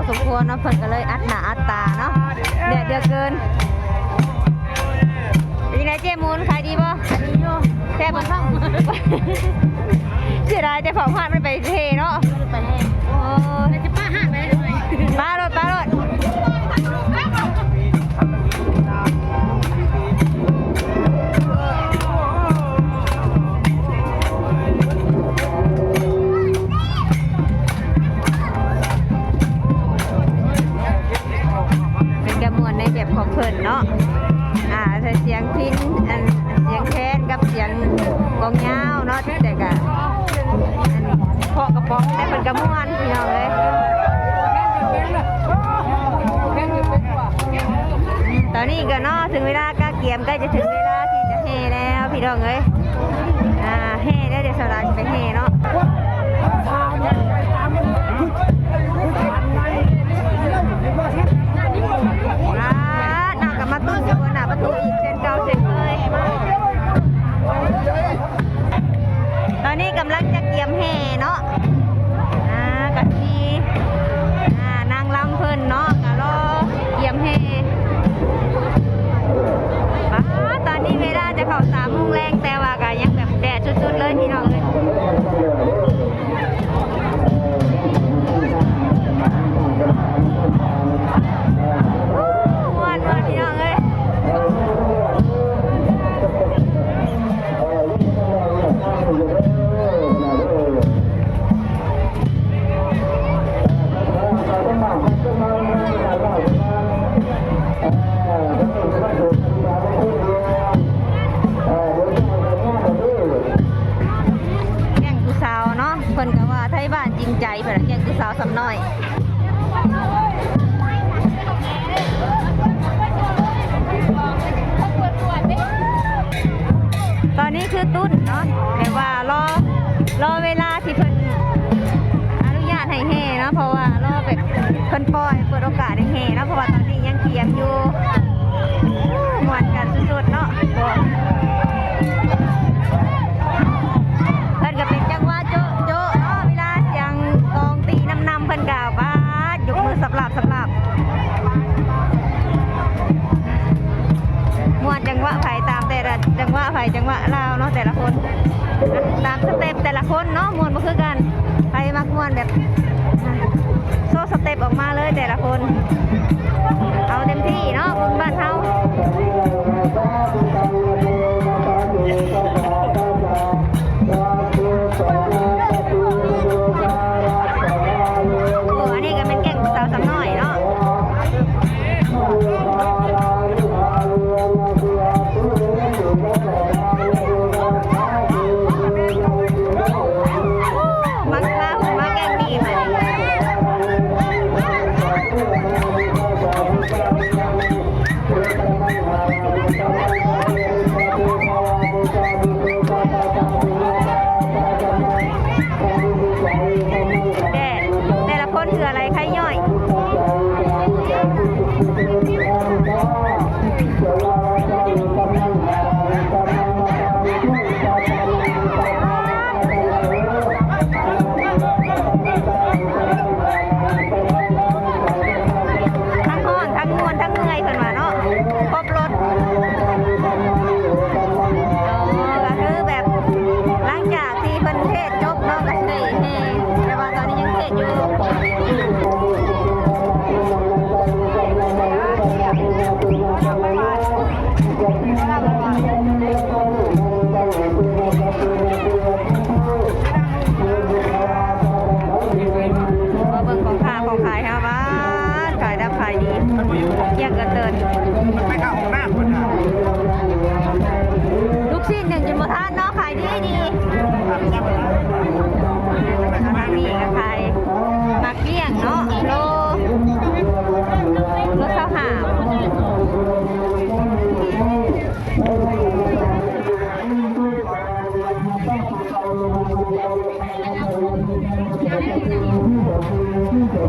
ສົມຄວນເນາະ ເພິ່ນກໍເລີຍອັດໜ້າອັດຕາເນາະ ແດດເດືອດເກີນ. ເປັນຈັ່ງໃດເຈ້ມູນ ຂາຍດີບໍ່? ຂາຍດີຢູ່. ແຊບບໍ່? ເສຍດາຍແຕ່ເຝົ້າຮ້ານມັນໄປເທເນາະ ໄປແຮງ. ໂອ້ຍ ແຕ່ຊິປະຮ້ານໄປເລີຍ ປະໂລດ ປະໂລດ. ເພິ່ນກໍມ່ວນໃນແບບຂອງເພິ່ນເນາະ ອ່າ ໃສ່ສຽງພິນ ອັນ ສຽງແຄນກັບສຽງກອງຍາວເນາະ ແຕ່ກໍ ອັນ ເພາະກະປ໋ອງ ແຕ່ເພິ່ນກໍມ່ວນ ພີ່ນ້ອງເອີຍ. ຕອນນີ້ກໍເນາະ ເຖິງເວລາກະກຽມ ໃກ້ຈະເຖິງເວລາທີ່ຈະແຫ່ແລ້ວ ພີ່ນ້ອງເອີຍ. ອ່າ ແຫ່ແລ້ວ ດຽວສາວດາຊິໄປແຫ່ເນາະ. ອ່າ ເນາະ ກໍມາຕຸ້ມຢູ່ໜ້າປະຕູອີກ ເຊັ່ນເກົ່າເຊັ່ນເຄີຍ. ຕອນນີ້ກຳລັງຈະກຽມແຫ່ເນາະ ອ່າ ກະຊິມີ ອ່າ ນາງລຳເພິ່ນເນາະ ກະລໍກຽມແຫ່. ປ້າ ຕອນນີ້ເວລາຈະເຂົ້າສາມໂມງແລງ ແຕ່ວ່າກະຍັງແບບແດດສຸດໆເລີຍ ພີ່ນ້ອງເອີຍ. ມ່ວນໆ ພີ່ນ້ອງເອີຍ. ແກ້ງຜູ້ສາວເນາະ ເພິ່ນກໍວ່າໄທບ້ານຈິງໃຈ ເພິ່ນວ່າແກ້ງຜູ້ສາວສ່ຳນ້ອຍ. ຕອນນີ້ຄືຕຸ້ນເນາະ ແບບວ່າລໍ ລໍເວລາທີ່ເພິ່ນອະນຸຍາດໃຫ້ແຫ່ເນາະ ເພາະວ່າລໍແບບເພິ່ນປ່ອຍ ເປີດໂອກາດໃຫ້ແຫ່ເນາະ ເພາະວ່າຕອນນີ້ຍັງກຽມຢູ່. ມ່ວນກັນສຸດໆເນາະ ເພິ່ນກໍເປັນຈັງຫວະໂຈະໆເນາະ ເວລາສຽງກອງຕີນຳໆ ເພິ່ນກໍບາດ ຍົກມືສັບລາບສັບລາບ. ມ່ວນຈັງຫວະໃຜຕາມແຕ່ລະຈັງຫວະໃຜຈັງຫວະລາວເນາະ ແຕ່ລະຄົນ ຕາມສະເຕັບແຕ່ລະຄົນເນາະ ມ່ວນບໍ່ຄືກັນ. ໃຜມັກມ່ວນແບບ ໂຊສະເຕັບອອກມາເລີຍແຕ່ລະຄົນ ເອົາເຕັມທີ່ເນາະ ບຸນບ້ານເຮົາ. ໂອ້ ອັນນີ້ກໍແມ່ນແກ້ງສາວສຳນ້ອຍເນາະ. ໂອ້ ມາ ມາ ມາແກ້ງນີ້ບາດນີ້. ແດດ ແຕ່ລະຄົນເຫື່ອໄຫຼໄຄຍ້ອຍ. ທັງຮ້ອນ ທັງມ່ວນ ທັງເມື່ອຍ ເພິ່ນວ່າເນາະ ຄົບລົດ. ກໍຄືແບບ ຫຼັງຈາກທີ່ເພິ່ນເທດຈົບເນາະ ກໍຊິໄດ້ແຫ່ ແຕ່ວ່າຕອນນີ້ຍັງເທດຢູ່. ມາເບິ່ງຂອງຄ້າຂອງຂາຍເຮົາວ່າຂາຍດິບຂາຍດີ ກ້ຽງກະເຕີນ. ໄປເຂົ້າຫ້ອງນ້ຳພຸ້ນນະ. ລູກຊີ້ນໜຶ້ງຈົນບໍ່ທັນເນາະ ຂາຍດີດີ. ທາງນີ້ກໍຂາຍໝາກກ້ຽງເນາະ ໂລ ໂລຊາວຫ້າ.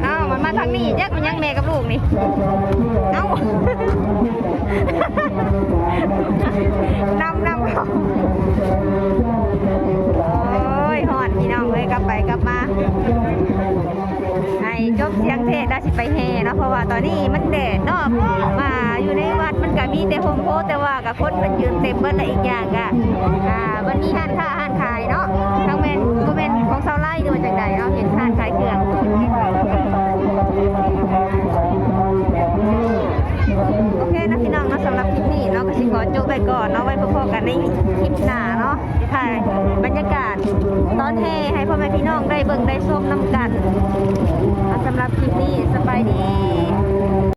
ເອົ້າ ມັນມາທາງນີ້ ຈັກມັນຍັງແມ່ກັບລູກນີ້. ເອົ້າ ນຳ ນຳເຂົາ. ໂອ້ຍ ຮ້ອນ ພີ່ນ້ອງເອີຍ ກັບໄປກັບມາ. ໃຫ້ຈົບສຽງເທດແລ້ວ ຊິໄປແຫ່ເນາະ ເພາະວ່າຕອນນີ້ມັນແດດເນາະ ມາຢູ່ໃນວັດມັນກະມີແຕ່ຮົ່ມໂພ ແຕ່ວ່າກະຄົນເພິ່ນຢືນເຕັມເບິດ ແລະອີກຢ່າງກະ ອ່າ ມັນມີຮ້ານຄ້າຮ້ານຂາຍເນາະ ທັງແມ່ນ ບໍ່ແມ່ນຂອງຊາວລາວ ຫຼືວ່າຈັ່ງໃດເນາະ ເຫັນຮ້ານຂາຍເຄື່ອງ. ໂອເຄເນາະພີ່ນ້ອງເນາະ ສຳລັບຄລິບນີ້ເນາະ ກໍຊິຂໍຈົບໄວ້ກ່ອນເນາະ ໄວ້ພົບກັນໃນຄລິບໜ້າເນາະ ຖ່າຍບັນຍາກາດຕອນແຫ່ໃຫ້ພໍ່ແມ່ພີ່ນ້ອງໄດ້ເບິ່ງໄດ້ຊົມນຳກັນ. ສຳລັບຄລິບນີ້ ສະບາຍດີ.